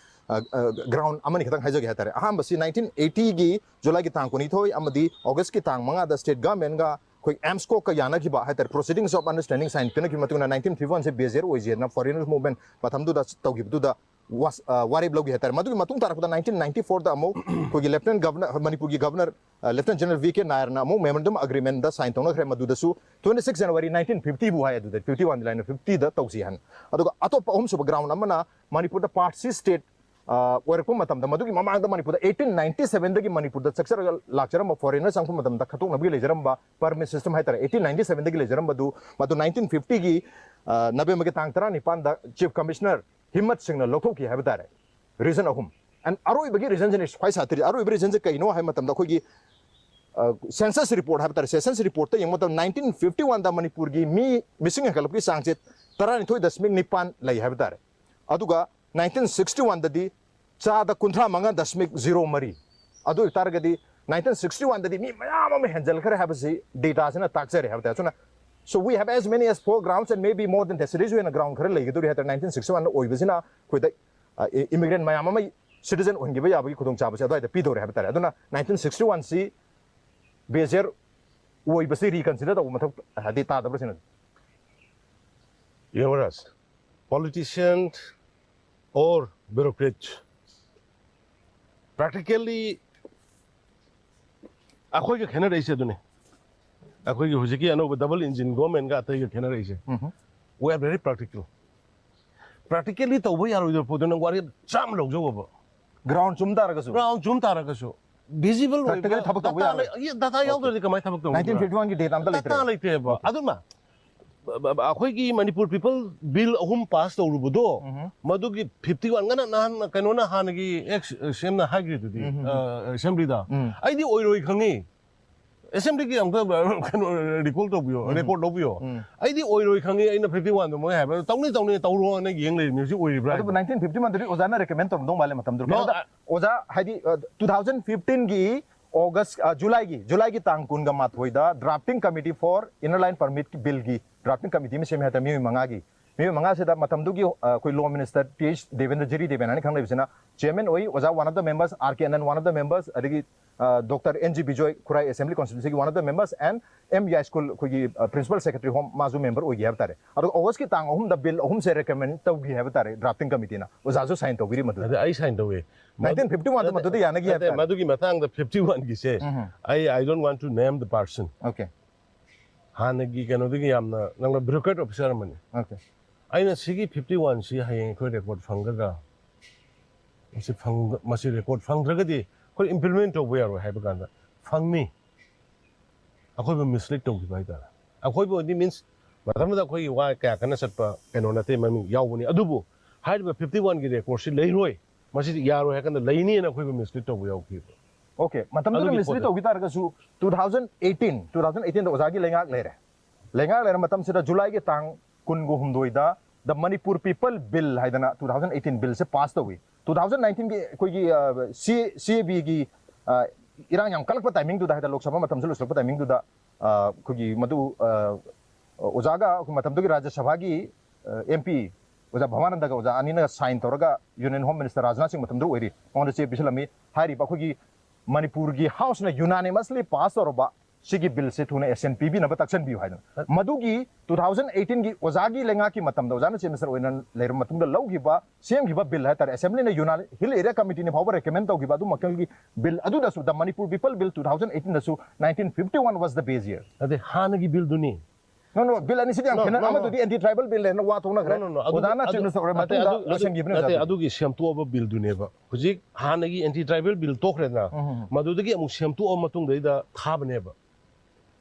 ꯒ꯭ꯔꯥꯎꯟ ꯑꯃꯅꯤ ꯈꯛꯇꯪ ꯍꯥꯏꯖꯒꯦ ꯍꯥꯏꯇꯥꯔꯦ꯫ ꯑꯍꯥꯟꯕꯁꯤ ꯅꯥꯏꯟꯇꯤꯟ ꯑꯩꯠꯇꯤꯒꯤ ꯖꯨꯂꯥꯏꯒꯤ ꯇꯥꯡ ꯀꯨꯟꯅꯤꯊꯣꯏ ꯑꯃꯗꯤ ꯑꯣꯒꯁꯀꯤ ꯇꯥꯡ ꯃꯉꯥꯗ ꯁ꯭ꯇꯦꯠ ꯒꯚꯔꯟꯃꯦꯟꯠꯒ ꯑꯩꯈꯣꯏ ꯑꯦꯝꯁꯀꯣꯛꯀ ꯌꯥꯅꯈꯤꯕ ꯍꯥꯏꯇꯥꯔꯦ, Proceedings of Understanding sign ꯄꯤꯅꯈꯤꯕ ꯃꯇꯨꯡ ꯏꯟꯅ ꯅꯥꯏꯟꯇꯤꯟ ꯐꯤꯐꯇꯤ ꯋꯥꯟꯁꯦ ꯕꯦꯖꯤꯌꯥꯔ ꯑꯣꯏꯁꯦꯅ ꯐꯣꯔꯦꯅꯔ ꯃꯨꯚꯃꯦꯟꯠ ꯃꯇꯝꯗꯨꯗ ꯇꯧꯈꯤꯕꯗꯨꯗ ꯋꯥꯁ-, ꯑ, ꯋꯥꯔꯦꯞ ꯂꯧꯈꯤ ꯍꯥꯏꯇꯥꯔꯦ꯫ ꯃꯗꯨꯒꯤ ꯃꯇꯨꯡ ꯇꯥꯔꯛꯄꯗ ꯅꯥꯏꯟꯇꯤꯟ ꯅꯥꯏꯟꯇꯤ ꯐꯣꯔꯗ ꯑꯃꯨꯛ ꯑꯩꯈꯣꯏꯒꯤ ꯂꯦꯐꯇꯤꯅꯦꯟꯠ ꯒꯚꯔꯅꯔ, ꯃꯅꯤꯄꯨꯔꯒꯤ ꯒꯚꯔꯅꯔ, ꯑ, ꯂꯦꯐꯇꯤꯅꯦꯟꯠ ꯖꯦꯅꯔꯦꯜ ꯚꯤ ꯀꯦ ꯅꯥꯌꯔꯅ ꯑꯃꯨꯛ ꯃꯦꯃꯣꯔꯦꯟꯗꯝ ꯑꯦꯒ꯭ꯔꯤꯃꯦꯟꯠꯇ ꯁꯥꯏꯟ ꯇꯧꯅꯈ꯭ꯔꯦ꯫ ꯃꯗꯨꯗꯁꯨ ꯇ꯭ꯋꯦꯟꯇꯤ ꯁꯤꯛꯁ ꯖꯅꯋꯥꯔꯤ ꯅꯥꯏꯟꯇꯤꯟ ꯐꯤꯐꯇꯤꯕꯨ ꯍꯥꯏ, ꯑꯗꯨꯗ ꯐꯤꯐꯇꯤ ꯋꯥꯟꯗꯤ ꯂꯥꯏꯅ ꯐꯤꯐꯇꯤꯗ ꯇꯧꯁꯤ ꯍꯥꯏꯅ꯫ ꯑꯗꯨꯒ ꯑꯇꯣꯞꯄ ꯑꯍꯨꯝꯁꯨꯕ ꯒ꯭ꯔꯥꯎꯟ ꯑꯃꯅ ꯃꯅꯤꯄꯨꯔꯗ ꯄꯥꯔꯠ ꯁꯤ ꯁ꯭ꯇꯦꯠ, ꯑ, ꯑꯣꯏꯔꯛꯄ ꯃꯇꯝꯗ, ꯃꯗꯨꯒꯤ ꯃꯃꯥꯡꯗ ꯃꯅꯤꯄꯨꯔꯗ ꯑꯩꯠꯇꯤꯟ ꯅꯥꯏꯟꯇꯤ ꯁꯚꯦꯟꯗꯒꯤ ꯃꯅꯤꯄꯨꯔꯗ ꯆꯪꯁꯤꯜꯂꯒ ꯂꯥꯛꯆꯔꯝꯕ ꯐꯣꯔꯦꯅꯔ ꯆꯪꯉꯛꯄ ꯃꯇꯝꯗ ꯈꯟꯗꯣꯛꯅꯕꯒꯤ ꯂꯩꯖꯔꯝꯕ ꯄꯔꯃꯤꯠ ꯁꯤꯁꯇꯦꯝ ꯍꯥꯏꯇꯥꯔꯦ, ꯑꯩꯠꯇꯤꯟ ꯅꯥꯏꯟꯇꯤ ꯁꯚꯦꯟꯗꯒꯤ ꯂꯩꯖꯔꯝꯕꯗꯨ, ꯃꯗꯨ ꯅꯥꯏꯟꯇꯤꯟ ꯐꯤꯐꯇꯤꯒꯤ, ꯑ, ꯅꯕꯦꯝꯕꯔꯒꯤ ꯇꯥꯡ ꯇꯔꯥꯅꯤꯄꯥꯟꯗ ꯆꯤꯐ ꯀꯃꯤꯁꯅꯔ ꯍꯤꯝꯃꯠ ꯁꯤꯡꯅ ꯂꯧꯊꯣꯛꯈꯤ ꯍꯥꯏꯕ ꯇꯥꯔꯦ꯫ ꯔꯤꯖꯟ ꯑꯍꯨꯝ꯫ ꯑꯦꯟ ꯑꯔꯣꯏꯕꯒꯤ ꯔꯤꯖꯟꯁꯤꯅꯤ ꯈ꯭ꯋꯥꯏ ꯁꯥꯊꯤꯔꯤꯁꯦ꯫ ꯑꯔꯣꯏꯕ ꯔꯤꯖꯟꯁꯦ ꯀꯩꯅꯣ ꯍꯥꯏꯕ ꯃꯇꯝꯗ ꯑꯩꯈꯣꯏꯒꯤ, ꯑ, ꯁꯦꯟꯁꯁ ꯔꯤꯄꯣꯔꯠ ꯍꯥꯏꯕ ꯇꯥꯔꯦ, ꯁꯦꯟꯁꯁ ꯔꯤꯄꯣꯔꯠꯇ ꯌꯦꯡꯕ ꯃꯇꯝꯗ ꯅꯥꯏꯟꯇꯤꯟ ꯐꯤꯐꯇꯤ ꯋꯥꯟꯗ ꯃꯅꯤꯄꯨꯔꯒꯤ ꯃꯤ ꯃꯤꯁꯤꯡ ꯍꯦꯟꯒꯠꯂꯛꯄꯒꯤ ꯆꯥꯡꯁꯦ ꯇꯔꯥꯅꯤꯊꯣꯏ ꯗꯁꯃꯤꯛ ꯅꯤꯄꯥꯟ ꯂꯩ ꯍꯥꯏꯕ ꯇꯥꯔꯦ꯫ ꯑꯗꯨꯒ ꯅꯥꯏꯟꯇꯤꯟ ꯁꯤꯛꯁꯇꯤ ꯋꯥꯟꯗꯗꯤ ꯆꯥꯗ ꯀꯨꯟꯊ꯭ꯔꯥ ꯃꯉꯥ ꯗꯁꯃꯤꯛ ꯖꯤꯔꯣ ꯃꯔꯤ꯫ ꯑꯗꯨ ꯑꯣꯏꯇꯥꯔꯒꯗꯤ ꯅꯥꯏꯟꯇꯤꯟ ꯁꯤꯛꯁꯇꯤ ꯋꯥꯟꯗꯗꯤ ꯃꯤ ꯃꯌꯥꯝ ꯑꯃ ꯍꯦꯟꯖꯜꯈ꯭ꯔꯦ ꯍꯥꯏꯕꯁꯤ ꯗꯦꯇꯥꯁꯤꯅ ꯇꯥꯛꯆꯔꯦ ꯍꯥꯏꯕ ꯇꯥꯔꯦ꯫ ꯑꯗꯨꯅ, so we have as many as four grounds and maybe more than that, ꯁꯤꯗꯩꯁꯨ ꯍꯦꯟꯅ ꯒ꯭ꯔꯥꯎꯟ ꯈꯔ ꯂꯩꯒꯗꯧꯔꯤ ꯍꯥꯏꯇꯥꯔꯦ꯫ ꯅꯥꯏꯟꯇꯤꯟ ꯁꯤꯛꯁꯇꯤ ꯋꯥꯟ ꯑꯣꯏꯕꯁꯤꯅ ꯑꯩꯈꯣꯏꯗ, ꯑ, ꯏ-, ꯏꯃꯤꯒ꯭ꯔꯦꯟ ꯃꯌꯥꯝ ꯑꯃ ꯁꯤꯇꯤꯖꯟ ꯑꯣꯏꯍꯟꯈꯤꯕ ꯌꯥꯕꯒꯤ ꯈꯨꯗꯣꯡꯆꯥꯕꯁꯦ ꯑꯗꯨꯋꯥꯏꯗ ꯄꯤꯗꯧꯔꯦ ꯍꯥꯏꯕ ꯇꯥꯔꯦ꯫ ꯑꯗꯨꯅ ꯅꯥꯏꯟꯇꯤꯟ ꯁꯤꯛꯁꯇꯤ ꯋꯥꯟꯁꯤ ꯕꯦꯖꯤꯌꯔ ꯑꯣꯏꯕꯁꯤ ꯔꯤꯀꯟꯁꯤꯗꯔ ꯇꯧꯕ ꯃꯊꯧ ꯍꯥꯏꯗꯤ ꯇꯥꯗꯕ꯭ꯔꯥ ꯁꯤꯅ? Yuvraj, politician or bureaucrat, practically ꯑꯩꯈꯣꯏꯒ ꯈꯦꯠꯅꯔꯛꯏꯁꯦ ꯑꯗꯨꯅꯤ꯫ ꯑꯩꯈꯣꯏꯒꯤ ꯍꯧꯖꯤꯛꯀꯤ ꯑꯅꯧꯕ double engine government ꯒ ꯑꯇꯩꯒ ꯈꯦꯠꯅꯔꯛꯏꯁꯦ, ꯎꯝ꯫ We are very practical. Practically ꯇꯧꯕ ꯌꯥꯔꯣꯏꯗꯕ ꯄꯣꯠꯇꯣ ꯅꯪ ꯋꯥꯔꯦꯞ ꯆꯥꯝꯃ ꯂꯧꯖꯧꯕ꯫ Ground ꯆꯨꯝ ꯇꯥꯔꯒꯁꯨ Ground ꯆꯨꯝ ꯇꯥꯔꯒꯁꯨ, visible ꯑꯣꯏꯕ Practically ꯊꯕꯛ ꯇꯧꯕ data ꯌꯥꯔꯣꯏ꯫ ꯂꯩ-, data ꯌꯥꯎꯗ꯭ꯔꯗꯤ ꯀꯃꯥꯏꯅ ꯊꯕꯛ ꯇꯧꯅꯤ? Nineteen fifty one ꯒꯤ data ꯑꯝꯇ ꯂꯩꯇ꯭ꯔꯦ꯫ Data ꯂꯩꯇ꯭ꯔꯦꯕ꯫ ꯑꯗꯨꯅ ꯕ-, ꯕ-, ꯑꯩꯈꯣꯏꯒꯤ ꯃꯅꯤꯄꯨꯔ People Bill ꯑꯍꯨꯝ pass ꯇꯧꯔꯨꯕꯗꯣ, ꯎꯝ꯫ ꯃꯗꯨꯒꯤ fifty one ꯉꯅ ꯅꯍꯥꯟ ꯀꯩꯅꯣꯅ ꯍꯥꯟꯅꯒꯤ ex CM ꯅ ꯍꯥꯏꯈ꯭ꯔꯤꯗꯨꯗꯤ, ꯎꯝ꯫ ꯑ, assembly ꯗ, ꯎꯝ꯫ "ꯑꯩꯗꯤ ꯑꯣꯏꯔꯣꯏ ꯈꯪꯉꯤ, assembly ꯒꯤ ꯑꯃꯨꯛꯇ ꯀꯩꯅꯣ recall ꯇꯧꯕꯤꯌꯣ, ꯎꯝ꯫ Record ꯂꯧꯕꯤꯌꯣ꯫ ꯎꯝ꯫ ꯑꯩꯗꯤ ꯑꯣꯏꯔꯣꯏ ꯈꯪꯉꯤ, ꯑꯩꯅ fifty one ꯗꯣ ꯃꯣꯏ ꯍꯥꯏꯕ ꯇꯧꯅꯤ ꯇꯧꯅꯤ ꯇꯧꯔꯣꯅ ꯌꯦꯡ ꯂꯩꯔꯤꯅꯤ, ꯍꯧꯖꯤꯛ ꯑꯣꯏꯔꯤꯕ꯭ꯔꯥ?" ꯑꯗꯨꯕꯨ nineteen fifty one ꯗꯨꯗꯤ ꯑꯣꯖꯥꯅ recommend ꯇꯧꯔꯝꯗꯧ ꯃꯥꯜꯂꯦ ꯃꯇꯝꯗꯨꯗ꯫ No, ꯀꯩꯅꯣꯗ I- ꯑꯣꯖꯥ ꯍꯥꯏꯗꯤ two thousand fifteen ꯒꯤ August, July ꯒꯤ, July ꯒꯤ ꯇꯥꯡ ꯀꯨꯟꯒ ꯃꯥꯊꯣꯏꯗ drafting committee for Inner Line Permit Bill ꯒꯤ drafting committee ꯑꯃ ꯁꯦꯝꯃꯦ ꯍꯥꯏꯇꯥꯔꯦ, ꯃꯤꯑꯣꯏ ꯃꯉꯥꯒꯤ꯫ ꯃꯤꯑꯣꯏ ꯃꯉꯥꯁꯤꯗ ꯃꯇꯝꯗꯨꯒꯤ, ꯑ, ꯑꯩꯈꯣꯏ Law Minister P H Devendra, G D Devendra ꯍꯥꯏꯅ ꯈꯪꯅꯔꯤꯕꯁꯤꯅ chairman ꯑꯣꯏ, ꯑꯣꯖꯥ one of the members, R K Anand one of the members, ꯑꯗꯒꯤ, ꯑ, Doctor N G Bijoy, ꯈꯨꯔꯥꯏ Assembly Constituency ꯒꯤ one of the members, and M Yaskulkar, ꯑꯩꯈꯣꯏꯒꯤ, ꯑ, Principal Secretary Home, ꯃꯥꯁꯨ member ꯑꯣꯏꯈꯤ ꯍꯥꯏꯕ ꯇꯥꯔꯦ꯫ ꯑꯗꯣ August ꯀꯤ ꯇꯥꯡ ꯑꯍꯨꯝꯗ bill ꯑꯍꯨꯝꯁꯦ recommend ꯇꯧꯈꯤ ꯍꯥꯏꯕ ꯇꯥꯔꯦ drafting committee ꯅ꯫ ꯑꯣꯖꯥꯁꯨ sign ꯇꯧꯕꯤꯔꯤ ꯃꯗꯨꯗ꯫ ꯑꯗ ꯑꯩ sign ꯇꯧꯋꯦ꯫ Nineteen fifty one ꯗ ꯃꯗꯨꯗ ꯌꯥꯅꯈꯤ ꯍꯥꯏꯕ ꯅꯠꯇꯦ, ꯇꯥꯔꯦ꯫ ꯃꯗꯨꯒꯤ ꯃꯇꯥꯡꯗ fifty one ꯒꯤꯁꯦ, ꯎꯝ꯫ ꯑꯩ, I don't want to name the person. Okay, ꯍꯥꯟꯅꯒꯤ ꯀꯩꯅꯣꯗꯒꯤ ꯌꯥꯝꯅ ꯅꯪꯅ bureaucrat officer ꯑꯃꯅꯤ꯫ okay. ꯑꯩꯅ ꯁꯤꯒꯤ fifty one ꯁꯤ ꯍꯌꯦꯡ ꯑꯩꯈꯣꯏ record ꯐꯪꯒꯗ꯭ꯔꯥ? ꯃꯁꯤ ꯐꯪ-, ꯃꯁꯤ record ꯐꯪꯗ꯭ꯔꯒꯗꯤ ꯑꯩꯈꯣꯏ implement ꯇꯧꯕ ꯌꯥꯔꯣꯏ ꯍꯥꯏꯕ ꯀꯥꯟꯗ, "ꯐꯪꯅꯤ, ꯑꯩꯈꯣꯏꯕꯨ mislead ꯇꯧꯈꯤꯕ ꯍꯥꯏꯇꯥꯔꯦ"꯫ ꯑꯩꯈꯣꯏꯕꯨ ꯍꯥꯏꯗꯤ means ꯃꯇꯝꯗꯨꯗ ꯑꯩꯈꯣꯏꯒꯤ ꯋꯥ ꯀꯌꯥ ꯀꯟꯅ ꯆꯠꯄ ꯀꯩꯅꯣ ꯅꯠꯇꯦ, ꯃꯃꯤꯡ ꯌꯥꯎꯕꯅꯤ꯫ ꯑꯗꯨꯕꯨ ꯍꯥꯏꯔꯤꯕ fifty one ꯒꯤ record ꯁꯤ ꯂꯩꯔꯣꯏ, ꯃꯁꯤꯗꯤ ꯌꯥꯔꯣꯏ ꯍꯥꯏ ꯀꯥꯟꯗ ꯂꯩꯅꯤꯅ ꯑꯩꯈꯣꯏꯕꯨ mislead ꯇꯧꯕ ꯌꯥꯎꯈꯤꯕ꯫ Okay, ꯃꯇꯝꯗꯨꯗ ꯑꯗꯨꯒꯤ mislead ꯄꯣꯠꯇꯣ꯫ ꯇꯧꯈꯤ ꯇꯥꯔꯒꯁꯨ two thousand eighteen, two thousand eighteen ꯗ ꯑꯣꯖꯥꯒꯤ ꯂꯩꯉꯥꯛ ꯂꯩꯔꯦ꯫ ꯂꯩꯉꯥꯛ ꯂꯩꯔ ꯃꯇꯝꯁꯤꯗ July ꯒꯤ ꯇꯥꯡ ꯀꯨꯟꯒ ꯍꯨꯝꯗꯣꯏꯗ the Manipur People Bill ꯍꯥꯏꯗꯅ two thousand eighteen bill ꯁꯦ pass ꯇꯧꯏ꯫ Two thousand nineteen ꯒꯤ ꯑꯩꯈꯣꯏꯒꯤ, ꯑ, C-, C A B ꯒꯤ, ꯑ, ꯏꯔꯥꯡ ꯌꯥꯝ ꯀꯜꯂꯛꯄ timing ꯗꯨꯗ ꯍꯥꯏꯗꯤ ꯂꯣꯛ ꯁꯚꯥ ꯃꯇꯝꯁꯨ ꯂꯣꯏꯁꯤꯜꯂꯛꯄ timing ꯗꯨꯗ, ꯑ, ꯑꯩꯈꯣꯏꯒꯤ ꯃꯗꯨ, ꯑ, ꯑꯣꯖꯥꯒ ꯑꯩꯈꯣꯏ ꯃꯇꯝꯗꯨꯒꯤ ꯔꯥꯖ꯭ꯌ ꯁꯚꯥꯒꯤ, ꯑ, M P ꯑꯣꯖꯥ ꯚꯕꯥꯅꯟꯗꯒ ꯑꯣꯖꯥ ꯑꯅꯤꯅ sign ꯇꯧꯔꯒ Union Home Minister ꯔꯥꯖꯅꯥꯊ ꯁꯤꯡ ꯃꯇꯝꯗꯨ ꯑꯣꯏꯔꯤ, ꯃꯉꯣꯟꯗ ꯆꯦ ꯄꯤꯁꯤꯜꯂꯝꯃꯤ꯫ ꯍꯥꯏꯔꯤꯕ ꯑꯩꯈꯣꯏꯒꯤ ꯃꯅꯤꯄꯨꯔꯒꯤ House ꯅ unanimously pass ꯇꯧꯔꯕ ꯁꯤꯒꯤ ꯕꯤꯜꯁꯦ ꯊꯨꯅ ꯑꯦꯛꯁꯟ ꯄꯤꯕꯤꯅꯕ ꯇꯛꯁꯟꯕꯤꯌꯨ ꯍꯥꯏꯗꯅ꯫ ꯃꯗꯨꯒꯤ ꯇꯨ ꯊꯥꯎꯖꯟ ꯑꯩꯠꯇꯤꯟꯒꯤ ꯑꯣꯖꯥꯒꯤ ꯂꯩꯉꯥꯛꯀꯤ ꯃꯇꯝꯗ ꯑꯣꯖꯥꯅ ꯆꯤꯐ ꯃꯤꯅꯤꯁꯇꯔ ꯑꯣꯏꯅ ꯂꯩꯔꯕ ꯃꯇꯨꯡꯗ ꯂꯧꯈꯤꯕ, ꯁꯦꯝꯈꯤꯕ ꯕꯤꯜ ꯍꯥꯏꯇꯥꯔꯦ, ꯑꯦꯁꯦꯝꯕ꯭ꯂꯤꯅ ꯌꯨꯅꯥ-, ꯍꯤꯜ ꯑꯦꯔꯤꯌꯥ ꯀꯃꯤꯇꯤꯅ ꯐꯥꯎꯕ ꯔꯦꯀꯃꯦꯟ ꯇꯧꯈꯤꯕ ꯑꯗꯨꯃꯛꯀꯤ ꯕꯤꯜ ꯑꯗꯨꯗꯁꯨ, the Manipur People Bill two thousand eighteen ꯗꯁꯨ, nineteen fifty one was the base year. ꯑꯗꯩ ꯍꯥꯟꯅꯒꯤ ꯕꯤꯜꯗꯨꯅꯤ. No, no, ꯕꯤꯜ ꯑꯅꯤꯁꯤꯗꯤ ꯌꯥꯝ No, ꯈꯦꯠꯅ, no, no. ꯑꯃꯗꯨꯗꯤ ꯑꯦꯟꯇꯤ ꯇ꯭ꯔꯥꯏꯕꯦꯜ ꯕꯤꯜ ꯍꯥꯏꯅ ꯋꯥ ꯊꯣꯛꯅꯈ꯭ꯔꯦ꯫ No, no, no, ꯑꯗꯨ- ꯑꯣꯖꯥꯅ ꯑꯗꯨ- ꯆꯤꯐ ꯃꯤꯅꯤꯁꯇꯔ ꯑꯣꯏꯔꯕ ꯅꯠꯇꯦ, ꯃꯇꯨꯡꯗ ꯑꯗꯨ- ꯑꯗꯨ- ꯂꯣꯏꯁꯤꯟꯈꯤꯕꯅꯦ ꯅꯠꯇꯦ, ꯑꯣꯖꯥ꯫ ꯑꯗꯨꯒꯤ ꯁꯦꯝꯗꯣꯛꯑꯕ ꯕꯤꯜꯗꯨꯅꯦꯕ꯫ ꯍꯧꯖꯤꯛ ꯍꯥꯟꯅꯒꯤ ꯑꯦꯟꯇꯤ ꯇ꯭ꯔꯥꯏꯕꯦꯜ ꯕꯤꯜ ꯇꯣꯛꯈ꯭ꯔꯦꯗꯅ, ꯎꯝ, ꯎꯝ, ꯎꯝ꯫ ꯃꯗꯨꯗꯒꯤ ꯑꯃꯨꯛ ꯁꯦꯝꯗꯣꯛꯑꯕ ꯃꯇꯨꯡꯗꯩꯗ ꯊꯥꯕꯅꯦꯕ꯫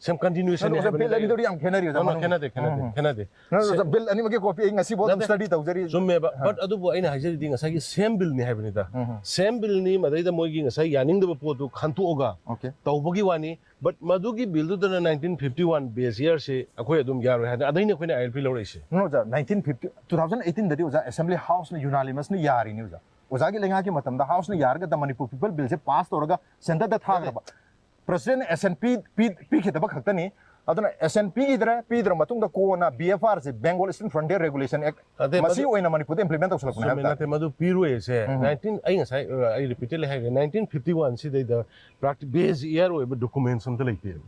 ꯁꯦꯝ ꯀꯟꯇꯤꯅ꯭ꯌꯨꯁꯟ ꯑꯗꯨ ꯑꯣꯖꯥ, ꯕꯤꯜ ꯑꯅꯤꯗꯨꯗꯤ ꯌꯥꯝ ꯈꯦꯠꯅꯔꯤ, ꯑꯣꯖꯥ, No, no, ꯃꯅꯨꯡꯗ꯫ ꯈꯦꯠꯅꯗꯦ, ꯈꯦꯠꯅꯗꯦ, ꯎꯝ, ꯎꯝ꯫ ꯈꯦꯠꯅꯗꯦ꯫ No, no, ꯑꯣꯖꯥ, ꯕꯤꯜ ꯑꯅꯤꯃꯛꯀꯤ ꯀꯣꯄꯤ ꯑꯩ ꯉꯁꯤꯐꯥꯎ ꯑꯗꯨꯝ ꯅꯠꯇꯦ꯫ ꯁ꯭ꯇꯗꯤ ꯇꯧꯖꯔꯤ꯫ ꯆꯨꯝꯃꯦꯕ, ꯑꯥ꯫ ꯕꯠ ꯑꯗꯨꯕꯨ ꯑꯩꯅ ꯍꯥꯏꯖꯔꯤꯗꯤ ꯉꯁꯥꯏꯒꯤ ꯁꯦꯝ ꯕꯤꯜꯅꯤ ꯍꯥꯏꯕꯅꯤꯗ꯫ ꯎꯝ, ꯎꯝ꯫ ꯁꯦꯝ ꯕꯤꯜꯅꯤ, ꯃꯗꯩꯗ ꯃꯣꯏꯒꯤ ꯉꯁꯥꯏ ꯌꯥꯅꯤꯡꯗꯕ ꯄꯣꯠꯇꯨ ꯈꯟꯇꯣꯛꯑꯒ Okay. ꯇꯧꯕꯒꯤ ꯋꯥꯅꯤ꯫ ꯕꯠ ꯃꯗꯨꯒꯤ ꯕꯤꯜꯗꯨꯗꯅ nineteen fifty one base year ꯁꯤ ꯑꯩꯈꯣꯏ ꯑꯗꯨꯝ ꯌꯥꯔꯣꯏ ꯍꯥꯏꯅ, ꯑꯗꯩꯅ ꯑꯩꯈꯣꯏꯅ ꯑꯥꯏ ꯑꯦꯜ ꯄꯤ ꯂꯧꯔꯛꯏꯁꯦ꯫ No, ꯑꯣꯖꯥ, nineteen fifty, two thousand eighteen ꯗꯗꯤ ꯑꯣꯖꯥ, ꯑꯦꯁꯦꯝꯕ꯭ꯂꯤ ꯍꯥꯎꯁꯅ ꯌꯨꯅꯥꯅꯤꯃꯁꯅ ꯌꯥꯔꯤꯅꯤ ꯑꯣꯖꯥ꯫ ꯑꯣꯖꯥꯒꯤ ꯂꯩꯉꯥꯛꯀꯤ ꯃꯇꯝꯗ ꯍꯥꯎꯁꯅ ꯌꯥꯔꯒ the Manipur People ꯕꯤꯜꯁꯦ ꯄꯥꯁ ꯇꯧꯔꯒ ꯁꯦꯟꯇꯔꯗ ꯊꯥꯈ꯭ꯔꯕ꯫ ꯄ꯭ꯔꯁꯤꯗꯦꯟ ꯑꯦꯁꯦꯟ ꯄꯤ-, ꯄꯤ-, ꯄꯤꯈꯤꯗꯕ ꯈꯛꯇꯅꯤ꯫ ꯑꯗꯨꯅ ꯑꯦꯁꯦꯟ ꯄꯤꯈꯤꯗ꯭ꯔꯦ, ꯄꯤꯗ꯭ꯔ ꯃꯇꯨꯡꯗ ꯀꯣꯟꯅ ꯕꯤ ꯑꯦꯐ ꯑꯥꯔꯁꯦ, Bengal Eastern Frontier Regulation Act, ꯑꯗꯩ ꯃꯁꯤ ꯃꯗꯨ- ꯑꯣꯏꯅ ꯃꯅꯤꯄꯨꯔꯗ ꯏꯝꯄ꯭ꯂꯤꯃꯦꯟ ꯇꯧꯁꯜꯂꯛꯄꯅꯦ ꯆꯨꯝꯃꯦ, ꯍꯥꯏꯕ ꯅꯠꯇꯦ, ꯃꯗꯨ ꯄꯤꯔꯣꯏꯁꯦ꯫ ꯎꯝ꯫ nineteen, ꯑꯩ ꯉꯁꯥꯏ, ꯑ, ꯑꯩ ꯔꯤꯄꯤꯇꯦꯗꯂꯤ ꯍꯥꯏꯈ꯭ꯔꯦ, nineteen fifty one ꯁꯤꯗꯩꯗ ꯄ꯭ꯔꯥꯛꯇꯤ ꯕꯦꯁ ꯏꯌꯥꯔ ꯑꯣꯏꯕ ꯗꯣꯀꯨꯃꯦꯟꯁ ꯑꯝꯇ ꯂꯩꯇꯦꯕ꯫